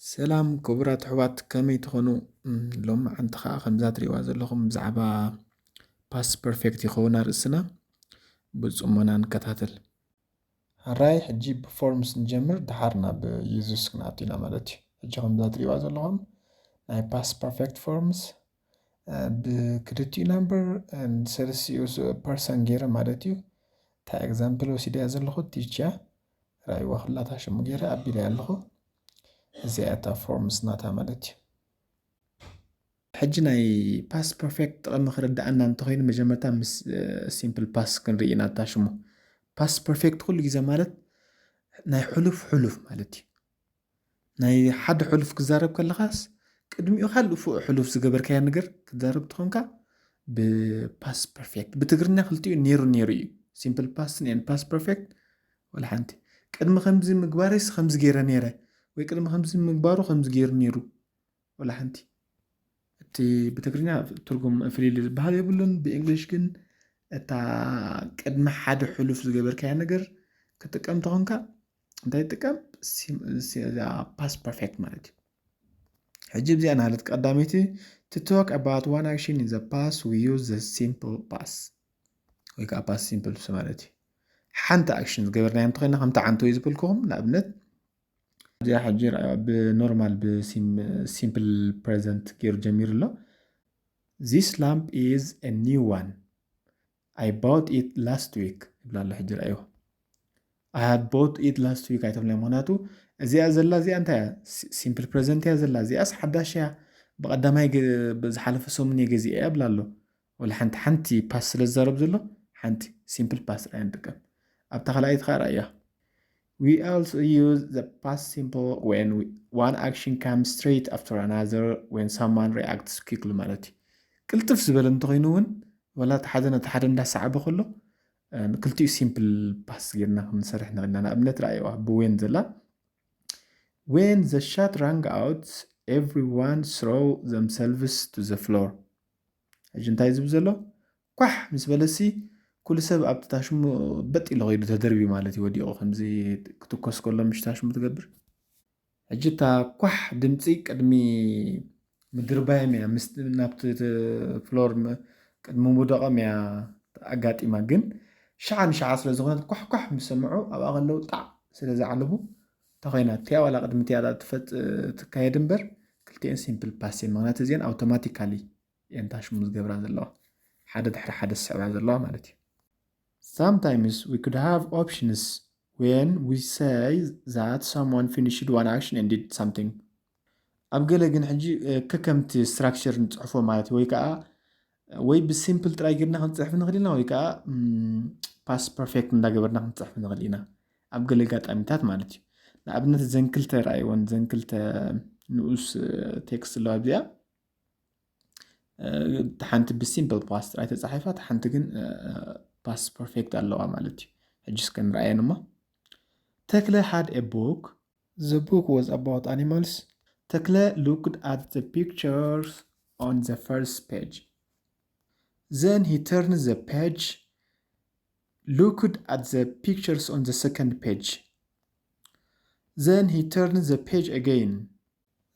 ሰላም ክቡራት ኣሕዋት፣ ከመይ ትኾኑ? እም፣ ሎሚ ዓንቲ ኸዓ ከምዛ ትሪእዋ ዘለኹም ብዛዕባ ፓስት ፐርፌክት ይኸውን ኣርእስና። ብጽሞና ንከታተል። ሕራይ፣ ሕጂ ብፎርምስ ንጀምር፣ ደሓር ናብ ዩዝስ ክንኣቱ ኢና ማለት እዩ። ሕጂ ከምዛ ትሪእዋ ዘለኹም ናይ ፓስት ፐርፌክት ፎርምስ፣ እ፣ ብክልቲኡ ናምበር፣ እ፣ ሰለስቲኡ ስ-፣ ፐርሰን ገይረ ማለት እዩ። እታ ኤግዛምፕል ወሲደያ ዘለኹ ቲች እያ። ራእይዋ ክላታ ሽሙ ገይረ ኣቢለያ ኣለኹ። እዚኣ እታ ፎርምስ ናታ ማለት እዩ። ሕጂ ናይ ፓስት ፐርፌክት ጥቕሚ ክርድኣና እንተኾይኑ መጀመርታ ምስ፣ እ፣ ሲምፕል ፓስት ክንርኢ ኢና እታ ሽሙ። ፓስት ፐርፌክት ኩሉ ግዜ ማለት ናይ ሕሉፍ ሕሉፍ ማለት እዩ። ናይ ሓደ ሕሉፍ ክዛረብ ከለኻስ ቅድሚኡ ካልእ ፍኡ ሕሉፍ ዝገበርካያ ነገር ክትዛረብ ትኾንካ ብፓስት ፐርፌክት። ብትግርኛ ክልቲኡ ነይሩ ነይሩ እዩ። ሲምፕል ፓስት and ፓስት ፐርፌክት ወላ ሓንቲ። ቅድሚ ከምዚ ምግባረይስ ከምዚ ገይረ ነይረ ወይ ቅድሚ ከምዚ ምግባሩ ከምዚ ገይሩ ነይሩ ወላ ሓንቲ። እቲ ብትግርኛ ትርጉም ፍልልይ ዝበሃል የብሉን። ብእንግሊሽ ግን እታ ቅድሚ ሓደ ሕሉፍ ዝገበርካያ ነገር ክትጥቀም ተኾንካ እንታይ ትጥቀም? ሲም-፣ ሲ-፣ እዛ ፓስት ፐርፌክት ማለት እዩ። ሕጂ ብዚኣ ናለት ቀዳመይቲ to talk about one action in the past we use the simple past ወይ ከዓ ፓስት ሲምፕል ማለት እዩ። ሓንቲ ኣክሽን ዝገበርናዮ እንተኾይና ከምቲ ዓንቶ እዩ ዝበልኩኹም። ንኣብነት እዚኣ ሕጂ ርኣያ ብኖርማል ብሲምፕል ፕሬዘንት ገይሩ ጀሚሩ ኣሎ። This lamp is a new one. I bought it last week ይብላ ኣሎ። ሕጂ ርኣይዎ። I had bought it last week ኣይተብለያ። ምክንያቱ እዚኣ ዘላ እዚኣ እንታይ እያ? ሲምፕል ፕሬዘንት እያ ዘላ። እዚኣስ ሓዳሽ እያ። ብቐዳማይ ገ-፣ ብዝሓለፈ ሰሙን እየ ገዚአ እያ ብላ ኣሎ። ወላ ሓንቲ ሓንቲ ፓስት ስለ ዝዛረብ ዘሎ ሓንቲ ሲምፕል ፓስት ጥራይ ንጥቀም። ኣብታ ካልኣይቲ ከዓ ርኣያ። We also use the past simple when we, one action comes straight after another when someone reacts quickly ማለት እዩ። ቅልጥፍ ዝበለ እንተኾይኑ እውን ወላ እቲ ሓደ ነቲ ሓደ እንዳሰዓበ ከሎ፣ እ፣ ክልቲኡ ሲምፕል ፓስት ጌርና ክንሰርሕ ንኽእል ኢና። ንኣብነት ርኣይዋ ብዌን ዘላ። When the shot rang out, everyone threw themselves to the floor. ሕጂ እንታይ ዝብል ዘሎ? ኳሕ ምስ በለሲ ኩሉ ሰብ ኣብቲ ታሽሙ በጥ ኢሉ ከይዱ ተደርብዩ ማለት እዩ። ወዲቑ ከምዚ ክትኮስ ከሎ ምሽ ታሽሙ ትገብር። ሕጂ እታ ኳሕ ድምፂ ቅድሚ ምድርባዮም እያ፣ ምስ ናብቲ ት-፣ ፍሎር ም-፣ ቅድሚ ምውደቖም እያ ኣጋጢማ። ግን ሸዓ ንሸዓ ስለ ዝኾነት ኳሕ ኳሕ ምስ ሰምዑ ኣብኣ ከለዉ ጣዕ ስለ ዝዓለቡ ተኾይና እቲኣ ዋላ ቅድሚ እቲኣ ትፈጥ-፣ ትካየድ እምበር ክልቲኤን ሲምፕል ፓስት እየን። ምኽንያቱ እዚአን ኣውቶማቲካሊ እየን ታሽሙ ዝገብራ ዘለዋ። ሓደ ድሕሪ ሓደ ዝስዕባ ዘለዋ ማለት እዩ። Sometimes we could have options when we say that someone finished one action and did something. ኣብ ገለ ግን ሕጂ፣ እ፣ ከከምቲ ስትራክቸር ንጽሕፎ ማለት እዩ። ወይ ከዓ፣ ወይ ብሲምፕል ጥራይ ጌርና ክንጽሕፍ ንኽእል ኢና፣ ወይ ከዓ፣ ም፣ ፓስት ፐርፌክት እንዳገበርና ክንጽሕፍ ንኽእል ኢና። ኣብ ገለ ኣጋጣሚታት ማለት እዩ። ንኣብነት ዘን ክልተ ረኣይወን፣ ዘን ክልተ ንኡስ፣ እ፣ ቴክስት ኣለዋ ኣብዚኣ። እ፣ እታ ሓንቲ ብሲምፕል ፓስት ጥራይ ተጻሒፋ፣ እታ ሓንቲ ግን፣ እ፣ ፓስት ፐርፌክት ኣለዋ ማለት እዩ። ሕጂ እስከ ንርኣየን እሞ። ተክለ had a book. The book was about animals. ተክለ looked at the pictures on the first page. Then he turned the page, looked at the pictures on the second page. Then he turned the page again.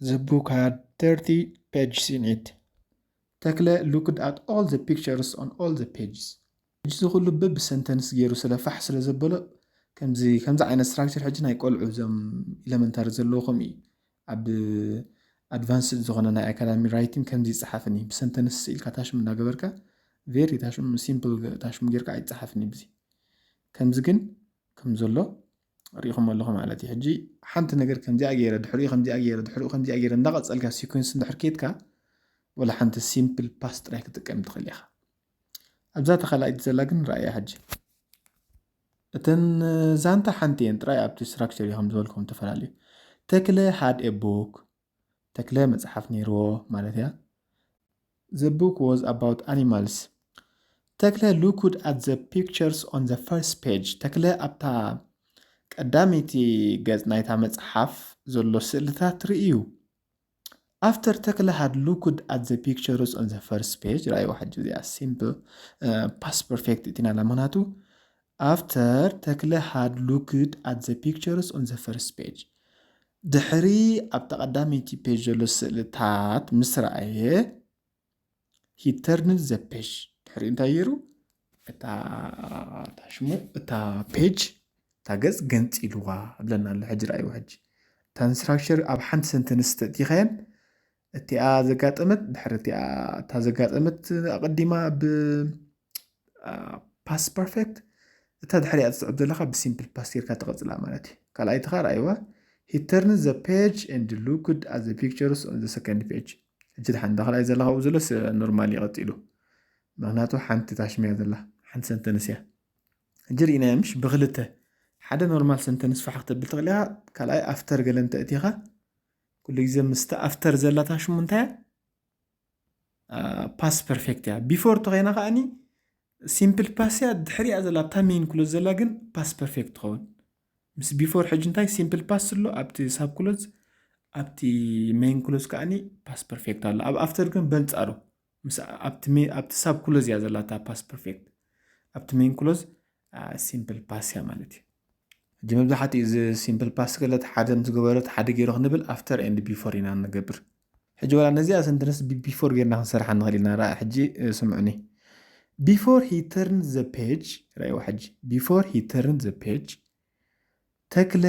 The book had thirty pages in it. ተክለ looked at all the pictures on all the pages. ሕጂ እዚ ኩሉ በብሰንተንስ ገይሩ ስለ ፋሕ ስለ ዘበሎ ከምዚ፣ ከምዚ ዓይነት ስትራክቸር ሕጂ ናይ ቆልዑ እዞም ኢለመንታሪ ዘለዉ ከምኡ እዩ። ኣብ ኣድቫንስድ ዝኾነ ናይ ኣካዳሚ ራይቲንግ ከምዚ ይጸሓፍን እዩ። ብሰንተንስ ኢልካ ታሽሙ እናገበርካ ቬሪ ታሽሙ፣ ሲምፕል ታሽሙ ጌርካ ኣይጸሓፍን እዩ ብዚ። ከምዚ ግን ከም ዘሎ ሪኢኹም ኣለኹም ማለት እዩ። ሕጂ ሓንቲ ነገር ከምዚኣ ገይረ፣ ድሕሪኡ ከምዚኣ ገይረ፣ ድሕሪኡ ከምዚኣ ገይረ እንዳቐጸልካ ሲኮንስ እንድሕር ኬድካ፣ ወላ ሓንቲ ሲምፕል ፓስት ጥራይ ክትጥቀም ትኽእል ኢኻ። ኣብዛ ተኻላኢት ዘላ ግን ረኣያ ሕጂ። እተን ዛንታ ሓንቲ እየን ጥራይ ኣብቲ ስትራክቸር እዩ ከም ዝበልኩም ተፈላለዩ። ተክለ had a book፣ ተክለ መጽሓፍ ነይርዎ ማለት እያ። The book was about animals. ተክለ looked at the pictures on the first page. ተክለ ኣብታ ቀዳመይቲ ገጽ ናይታ መጽሓፍ ዘሎ ስእልታት ርእዩ። After ተክለ had looked at the pictures on the first page፣ ረኣይዋ ሕጂ እዚኣ ሲምፕል ፓስት ፐርፌክት እቲና ላ ምኽንያቱ after ተክለ had looked at the pictures on the first page። ድሕሪ ኣብታ ቀዳመይቲ ፔጅ ዘሎ ስእልታት ምስ ረኣየ he turned the page ድሕሪኡ እንታይ ገይሩ? እታ ታሽሙ እታ ፔጅ እታ ገጽ ገንጺልዋ ብለና ኣሎ። ሕጂ ረኣይዎ። ሕጂ እታ ስትራክቸር ኣብ ሓንቲ ሰንተንስ ተእቲኻየን እቲኣ ዘጋጠመት ድሕሪ እቲኣ እታ ዘጋጠመት ኣቐዲማ ብ past perfect እታ ድሕሪኣ ትስዕብ ዘለኻ ብ simple past ጌርካ ትቐጽላ ማለት እዩ። ካልኣይቲ ኸኣ ረኣይዋ he turned the page and looked at the pictures on the second page። ሕጂ ድሓን እዛ ካልኣይ ዘለኻ ኣብኡ ዘሎ ኖርማል ይቐጺሉ። ምኽንያቱ ሓንቲ ታሽም እያ ዘላ፣ ሓንቲ ሰንተንስ እያ። ሕጂ ርኢናዮ ምሽ ብክልተ ሓደ ኖርማል ሰንተንስ ፋሕ ክተብል ትኽእል ኢኻ። ካልኣይ ኣፍተር ገለ እንተእቲኻ ኩሉ ግዜ ምስቲ ኣፍተር ዘላ ታሽሙ እንታይ እያ? ፓስት ፐርፌክት እያ። ቢፎር ተኾይና ከኣኒ ሲምፕል ፓስት እያ። ድሕሪኣ ዘላ ኣብታ ሜን ክሎዝ ዘላ ግን ፓስት ፐርፌክት ትኸውን። ምስ ቢፎር ሕጂ እንታይ ሲምፕል ፓስት ኣሎ ኣብቲ ሳብ ክሎዝ ኣብቲ ሜን ክሎዝ ከኣኒ ፓስት ፐርፌክት ኣሎ። ኣብ ኣፍተር ግን በንጻሩ ምስ ኣብቲ ሳብ ክሎዝ እያ ዘላታ ፓስት ፐርፌክት ኣብቲ ሜን ክሎዝ ሲምፕል ፓስት እያ ማለት እዩ። ሕጂ መብዛሕትኡ እዚ ሲምፕል ፓስት ገለት ሓደ ምስ ገበረት ሓደ ገይሩ ክንብል ኣፍተር ኤንድ ቢፎር ኢና ንገብር። ሕጂ ዋላ ነዚኣ ሰንተንስ ቢፎር ጌርና ክንሰርሓ ንኽእል ኢና። ርኣ ሕጂ ስምዑኒ። Before he turned the page ረእይዋ ሕጂ before he turned the page ተክለ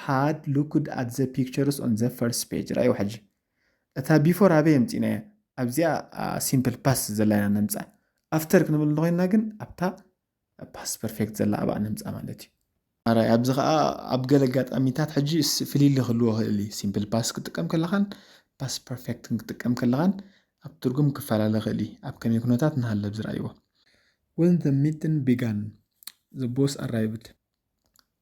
had looked at the pictures on the first page ረእይዋ ሕጂ እታ ቢፎር ኣበይ የምፂእናያ ኣብዚኣ ሲምፕል ፓስት ዘላ ኢና ነምፃ ኣፍተር ክንብል እንተኮይንና ግን ኣብታ ፓስት ፐርፌክት ዘላ ኣብኣ ነምፃ ማለት እዩ። ኣራይ ኣብዚ ከዓ ኣብ ገለ ኣጋጣሚታት ሕጂ ፍልይሊ ክህልዎ ይኽእል እዩ። ሲምፕል ፓስት ክትጥቀም ከለኻን ፓስት ፐርፌክትን ክትጥቀም ከለኻን ኣብ ትርጉም ክፈላለ ይኽእል እዩ። ኣብ ከመይ ኩነታት ንሃለብ ዝረኣይዎ። When the meeting began, the boss arrived.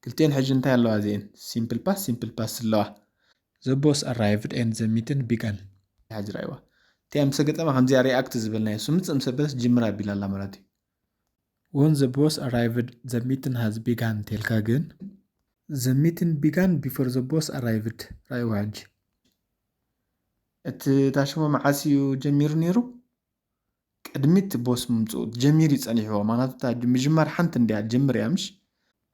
ክልቲኤን ሕጂ እንታይ ኣለዋ እዚኤን? ሲምፕል ፓስት ሲምፕል ፓስት ኣለዋ። The boss arrived and the meeting began. ሕጂ ረኣይዋ እቲኣ ምስ ገጠማ ከምዚኣ ሪኣክት ዝበልናዮ ስምፅእ ምስ ኣበለስ ጅምር ኣቢላ ኣላ ማለት እዩ። When the boss arrived, the meeting has begun እንተልካ ግን the meeting began before the boss arrived። ራእይዋ ሕጂ እቲ ታሽሞ መዓስ እዩ ጀሚሩ ነይሩ? ቅድሚት ቦስ ምምፅኡ ጀሚሩ ይፀኒሕዎ። ማናቱ ምጅማር ሓንቲ እንዲያ ጀምር እያ ምሽ?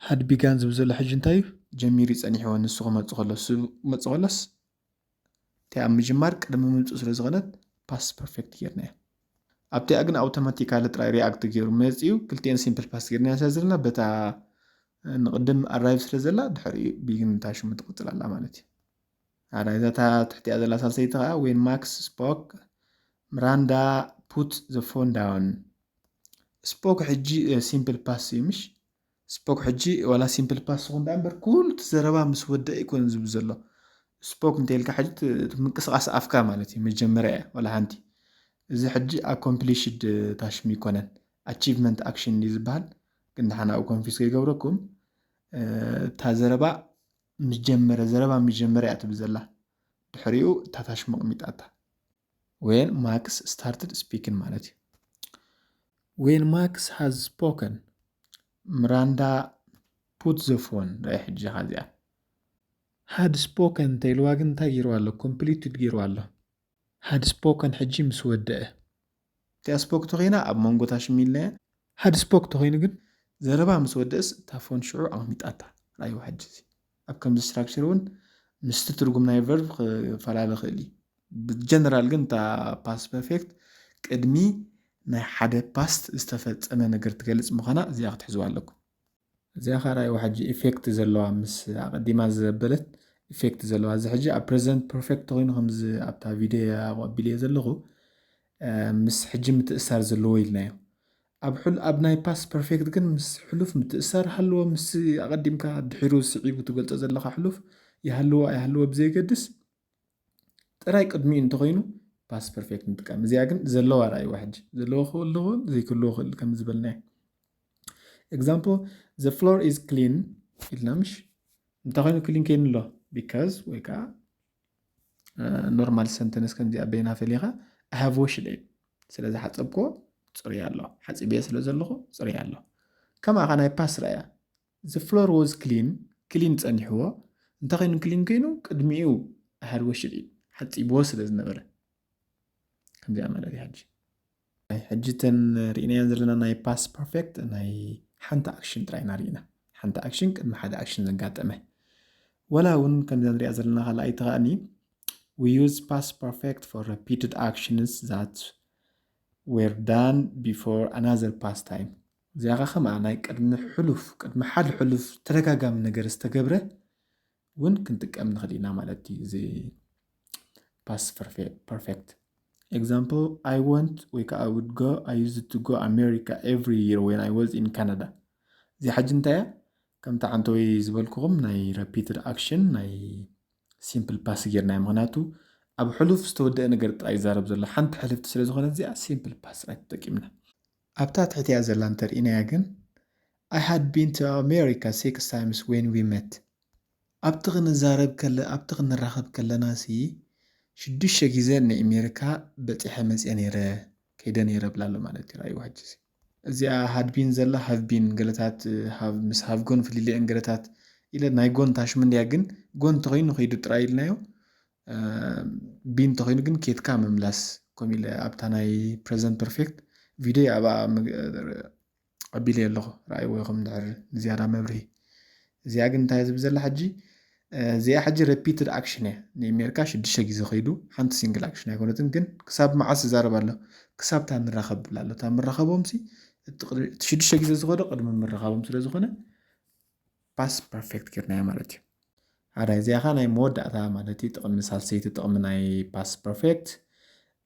Had begun ዝብል ዘሎ ሕጂ እንታይ እዩ? ጀሚሩ ይፀኒሕዎ ንሱ ክመፅእ ከሎ እሱ ክመፅእ ከሎስ እቲ ኣብ ምጅማር ቅድሚ ምምፅኡ ስለ ዝኾነት ፓስት ፐርፌክት ጌርና እያ። ኣብቲኣ ግን ኣውቶማቲካሊ ጥራይ ሪኣክት ገይሩ መፂኡ ክልቲኤን ሲምፕል ፓስት ጌርና ስለ ዘለና በታ ንቅድም ኣራይቭ ስለ ዘላ ድሕሪኡ ቢግን እታ ሽሙ ትቕፅል ኣላ ማለት እዩ። ኣራይ እዛታ ትሕቲኣ ዘላ ሳልሰይቲ ከዓ when Max spoke Miranda put the phone down። ስፖክ ሕጂ ሲምፕል ፓስት እዩ ምሽ? ስፖክ ሕጂ ዋላ ሲምፕል ፓስት ይኹን ደኣ እምበር ኩሉ እቲ ዘረባ ምስ ወደአ ኣይኮነን ዝብል ዘሎ። ስፖክ እንተይልካ ሕጂ እቲ ምንቅስቃስ ኣፍካ ማለት እዩ መጀመርያ እያ ዋላ ሓንቲ። እዚ ሕጂ ኣኮምፕሊሽድ ታሽም ይኮነን ኣቺቭመንት ኣክሽን እዩ ዝበሃል። ግን ደሓን ኣብኡ ኮንፊዝ ከይገብረኩም እታ ዘረባ ምስ ጀመረ ዘረባ ምስ ጀመረ እያ ትብል ዘላ። ድሕሪኡ እታ ታሽሙ ኣቕሚጣታ። When Max started speaking ማለት እዩ። When Max has spoken Miranda put the phone ራይ ሕጂ ኻዚኣ had spoken እንተኢልዋ ግን እንታይ ገይርዋ ኣሎ? ኮምፕሊትድ ገይርዋ ኣሎ። Had spoken ሕጂ ምስ ወደአ እቲኣ ስፖክ ተኾይና ኣብ መንጎ ታሽም ኢልና had spoke ተኾይኑ ግን ዘረባ ምስ ወደእስ እታ ፎን ሽዑ ኣቕሚጣታ ራይዋ ሕጂ እዚ ኣብ ከምዚ ስትራክቸር እውን ምስቲ ትርጉም ናይ ቨርብ ክፈላለ ይኽእል እዩ። ብጀነራል ግን እታ ፓስት ፐርፌክት ቅድሚ ናይ ሓደ ፓስት ዝተፈጸመ ነገር ትገልጽ ምዃና እዚኣ ክትሕዝዋ ኣለኩም። እዚኣ ከዓ ራእይዋ ሕጂ ኢፌክት ዘለዋ ምስ ኣቐዲማ ዘበለት ኢፌክት ዘለዋ እዚ ሕጂ ኣብ ፕሬዘንት ፐርፌክት ተኮይኑ ከምዚ ኣብታ ቪድዮ ኣቢልዮ ዘለኹ ምስ ሕጂ ምትእሳር ዘለዎ ኢልናዮ። ኣብ ናይ ፓስት ፐርፌክት ግን ምስ ሕሉፍ ምትእሳር ሃለዎ ምስ ኣቐዲምካ ድሒሩ ስዒቡ ትገልጾ ዘለካ ሕሉፍ ይሃልዎ ኣይሃልዎ ብዘይገድስ ጥራይ ቅድሚኡ እንተኾይኑ ፓስት ፐርፌክት ንጥቀም። እዚኣ ግን ዘለዋ ረኣይዋ ሕጂ ዘለዎ ክህልዎ ዘይክህልዎ ክእል ከም ዝበልናዮ። Example the floor is clean ኢልና ምሽ እንታይ ኮይኑ ክሊን ከይኑ ኣሎ because ወይ ከዓ ኖርማል ሰንተንስ ከምዚኣ በይና ፈሊኻ I have washed it ስለ ዝሓፀብክዎ ፅሩይ ኣሎ ሓፂብየ ስለ ዘለኹ ፅሩይ ኣሎ። ከማኻ ናይ ፓስት ረኣያ the floor was clean ክሊን ፀኒሕዎ እንታይ ኮይኑ ክሊን ኮይኑ ቅድሚኡ I had washed it ሓፂብዎ ስለ ዝነበረ ከምዚኣ ማለት እዩ። ሕጂ ሕጂ እተን ርኢናየን ዘለና ናይ ፓስት ፐርፌክት ናይ ሓንቲ ኣክሽን ጥራይ ኢና ርኢና። ሓንቲ ኣክሽን ቅድሚ ሓደ ኣክሽን ዘጋጠመ። ወላ እውን ከምዛ ንሪኣ ዘለና ካልኣይቲ ከኣኒ we use past perfect for repeated actions that were done before another past time። እዚኣ ከ ከማኣ ናይ ቅድሚ ሕሉፍ ቅድሚ ሓደ ሕሉፍ ተደጋጋሚ ነገር ዝተገብረ እውን ክንጥቀም ንኽእል ኢና ማለት እዩ። እዚ past perfect example I went ወይ ከዓ I would go I used to go America every year when I was in Canada። እዚ ሓጂ እንታይ እያ? ከምቲ ዓንተወይ ዝበልኩኹም ናይ repeated action ናይ simple past ጌርና። ምክንያቱ ኣብ ሕሉፍ ዝተወደአ ነገር ጥራይ ይዛረብ ዘሎ ሓንቲ ሕልፍቲ ስለ ዝኾነ እዚኣ simple past ጥራይ ተጠቂምና። ኣብታ ትሕቲያ ዘላ እንተርኢናያ ግን I had been to America six times when we met። ኣብቲ ክንዛረብ ከለ ኣብቲ ክንራኸብ ከለና ሲ ሽዱሽተ ግዜ ንእሜሪካ በፂሐ መፅአ ነይረ ከይደ ነይረ ብላ ኣሎ ማለት እዩ። ራእይዋ ሕጂ እዚኣ had been ዘላ have been ገለታት ምስ have gone ፍልልየን ገለታት ኢለ ናይ gone ታሽሙ እንድያ ግን gone ተኮይኑ ከይዱ ጥራይ ኢልናዮ። been ተኮይኑ ግን ኬድካ ምምላስ ከምኡ ኢለ ኣብታ ናይ present perfect ቪድዮ ኣብኣ ኣቢለ ኣለኹ። ረኣይዎ ኢኹም ድሕር ዝያዳ መብርሂ። እዚኣ ግን እንታይ ዝብል ዘላ ሕጂ እዚኣ ሕጂ repeated action እያ። ንእሜሪካ ሽዱሽተ ግዜ ከይዱ ሓንቲ single action ኣይኮነትን ግን ክሳብ መዓስ ይዛረብ ኣሎ? ክሳብ እታ ንራኸብ ብላ ኣሎ። እታ ምራኸቦም ሲ እቲ ሽዱሽተ ግዜ ዝኸዶ ቅድሚ ምራኸቦም ስለ ዝኾነ past perfect ጌርናዮ ማለት እዩ። ሓደ እዚኣ ኸ ናይ መወዳእታ ማለት እዩ። ጥቕሚ ሳልሰይቲ ጥቕሚ ናይ past perfect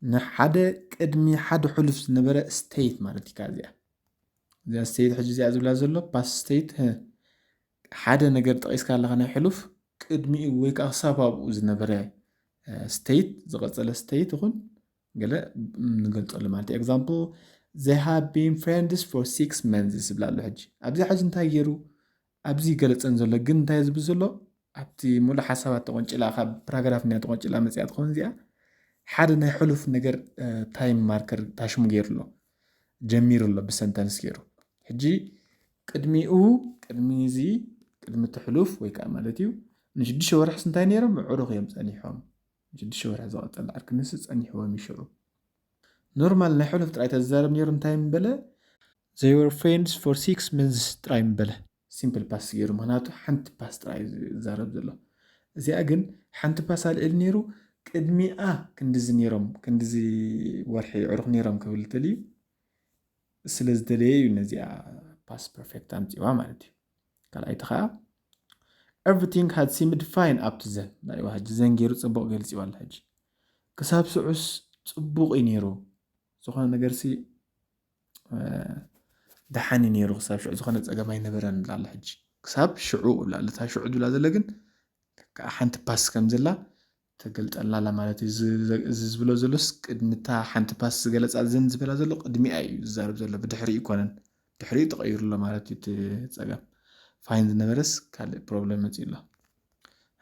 ንሓደ ቅድሚ ሓደ ሕሉፍ ዝነበረ state ማለት እዩ። እዚኣ እዚኣ state ሕጂ እዚኣ ዝብላ ዘሎ past state ሓደ ነገር ጠቒስካ ኣለኻ ናይ ሕሉፍ ቅድሚኡ ወይ ከዓ ክሳብ ኣብኡ ዝነበረ state ዝቐፀለ state ይኹን ገለ ንገልፀሉ ማለት እዩ። Example they have been friends for six months ዝብላ ኣሎ። ሕጂ ኣብዚ ሕጂ እንታይ ገይሩ ኣብዚ ገለፀን ዘሎ ግን እንታይ ዝብል ዘሎ ኣብቲ ሙሉእ ሓሳባት ተቆንጭላ ካብ ፓራግራፍ ና ተቆንጭላ መፅያ ትኸውን እዚኣ ሓደ ናይ ሕሉፍ ነገር time marker ታሽሙ ገይሩ ኣሎ ጀሚሩ ኣሎ ብሰንተንስ ገይሩ። ሕጂ ቅድሚኡ ቅድሚ እዚ ቅድሚ እቲ ሕሉፍ ወይ ከዓ ማለት እዩ ንሽዱሽተ ወርሕስ እንታይ ነይሮም? ኣዕሩኽ እዮም ፀኒሖም። ንሽዱሽተ ወርሒ ዝቐፀለ ዓርክነስ ፀኒሕዎም ይሽዑ። ኖርማል ናይ ሕሉፍ ጥራይ ተዝዛረብ ነይሩ እንታይ ምበለ? They were friends for six months ጥራይ ምበለ። Simple past ገይሩ ምክንያቱ ሓንቲ past ጥራይ ዝዛረብ ዘሎ። እዚኣ ግን ሓንቲ past ኣልዕል ነይሩ ቅድሚኣ ክንድዚ ነይሮም ክንድዚ ወርሒ ኣዕሩኽ ነይሮም ክብል ተልዩ ስለ ዝደለየ እዩ ነዚኣ past perfect ኣምፂዋ ማለት እዩ። ካልኣይቲ ከዓ everything had seemed fine up to then ናይዋ ሕጂ then ገይሩ ፅቡቕ ገልፂዋ ኣሎ። ሕጂ ክሳብ ስዑስ ፅቡቕ እዩ ነይሩ ዝኾነ ነገር ሲ ደሓን እዩ ነይሩ ክሳብ ሽዑ ዝኾነ ፀገም ኣይነበረን ብላ ኣሎ። ሕጂ ክሳብ ሽዑ ብላ ኣሎ። እታ ሽዑ ዝብላ ዘሎ ግን ከዓ ሓንቲ past ከም ዘላ ተገልፀልና ኣላ ማለት እዩ። እዚ ዝብሎ ዘሎስ ቅድሚ እታ ሓንቲ past ዝገለፃ then ዝበላ ዘሎ ቅድሚኣ እዩ ዝዛረብ ዘሎ ብድሕሪኡ ይኮነን። ድሕሪኡ ተቐይሩ ኣሎ ማለት እዩ እቲ ፀገም። Fine ዝነበረስ ካልእ problem መፂኡ ኣሎ።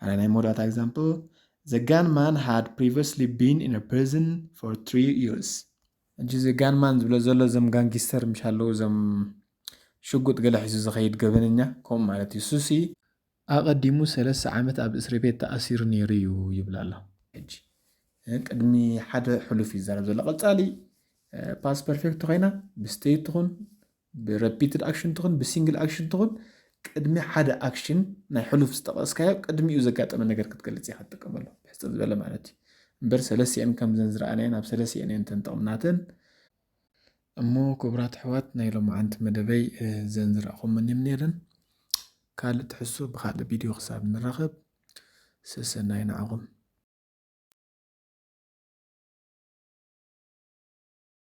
ሓደ ናይ መወዳእታ example the gunman had previously been in a prison for three years። ሕጂ እዚ gunman ዝብሎ ዘሎ እዞም ጋንጊስተር ምሽ ኣለዉ እዞም ሽጉጥ ገለ ሒዙ ዝኸይድ ገበነኛ ከምኡ ማለት እዩ። እሱሲ ኣቐዲሙ ሰለስተ ዓመት ኣብ እስሪ ቤት ተኣሲሩ ነይሩ እዩ ይብል ኣሎ። ሕጂ ቅድሚ ሓደ ሕሉፍ ይዛረብ ዘሎ ቀፃሊ past perfect ኮይና ብ state ትኹን ብ repeated action ትኹን ብ single action ትኹን ቅድሚ ሓደ action ናይ ሕሉፍ ዝጠቐስካዮ ቅድሚኡ ዘጋጠመ ነገር ክትገልፅ ኢኻ ትጥቀመሉ ብሕፅር ዝበለ ማለት እዩ። እምበር ሰለስቲአን ከምዘን ዝረኣናየን ኣብ ሰለስቲአን እየን ተንጠቕምናተን። እሞ ክቡራት ኣሕዋት ናይ ሎማዓንቲ መደበይ ዘን ዝረእኹመን እዮም ነይረን። ካልእ ትሕሱ ብካልእ ቪድዮ ክሳብ ንራኸብ ሰሰናይ ንዓኹም።